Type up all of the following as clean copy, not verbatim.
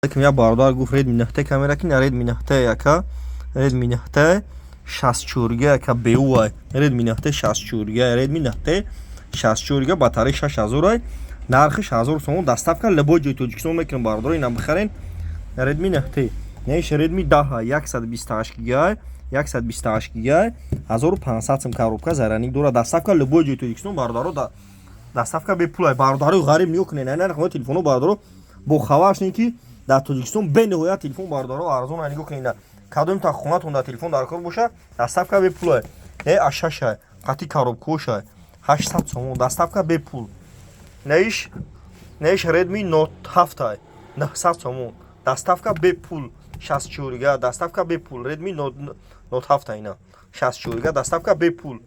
Я бародар гуфт, Redmi 9 камера ки, Redmi 9 яка, Redmi 9 64 яка БУ, Redmi 9 64, Redmi 9 64, батарея 6000, нархиш 1000 сомон, доставка любой ҷои Тоҷикистон мекунем. Бародаро, ина бихарен Redmi 9. Неиш Redmi 10, 128 гига, 128 гига, 1500 сом, коробка, зарядник дора, доставка любой ҷои Тоҷикистон. Бародаро, доставка бепул. Бародарои ғариб, нигоҳ кунед, нархҳои телефонҳо. Бародаро, бо хабар шунед, ки дар Тоҷикистон бениҳоят телефон, бародаро, арзон. Нигоҳ кунед, кадом та хонатон дар телефон дар кор боша, доставка бепул. А шаша қати коробкоша 800 сомон, доставка бепул. Неиш Redmi Note 7, 900 сомон, доставка бепул, 64 га, доставка бепул. Redmi Note 7, ина 64 га, доставка бепул.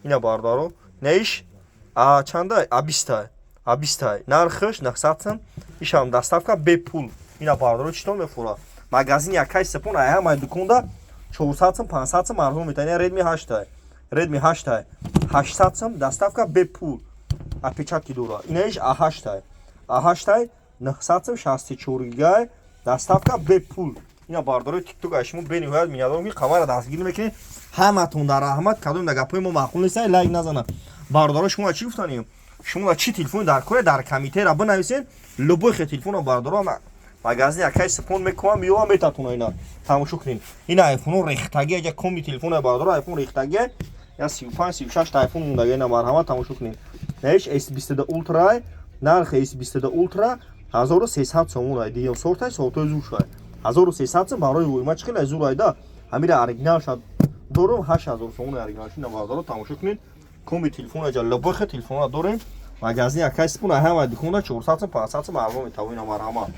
Ина, бародаро, неиш а чанда? А 20, а 20, нархш 900 сом, ишам доставка бепул. Ина, бародаро, читон мефура магазин якай сепон, ай ҳамаи дуконда 400 сом, 500 сом арзон метавон. Ина Redmi 8, Redmi 8, 800 сом, доставка бепул, опечатки дора. Инаиш а 8, а 8, 900 сом, 64 гигай, доставка бепул. Ина, бародарои Тикток, ай шумо бениҳоят миннатдорам, ки қамара дастгирӣ мекунед. Ҳаматон дар раҳмат. Кадом да гапҳои мо маъқул нест, лайк назана. Бародаро, шумо чӣ гуфтанем? Шумо чӣ телефони дар коре, дар комментера бинависед. Любой хе телефона, бародаро, магазин якай сепон мекунам, меёвам, метатона. Ина тамошо кунед, ина айфоно рехтаги, аҷа коми телефона. Бародаро, айфон рехтаги, я 35, 36 та айфон мондаги. Ина, марҳамат, тамошо кунед. Наиш S22 Ultra, нархи S22 Ultra 1300 сомон ай, диём сортай, сортои зур шай, 1300 сом. Барои войма чӣ хеле зур айда. Ҳамира оригинал шад дорум, 8000 сомон оригинал. Ина, бародаро, тамошо кунед, коми телефон, аҷа любой хе телефона дорем. Магазин якай сепон, ай ҳама дуконда 400 сом, 500 сом арзон метавон. Ина, марҳамат.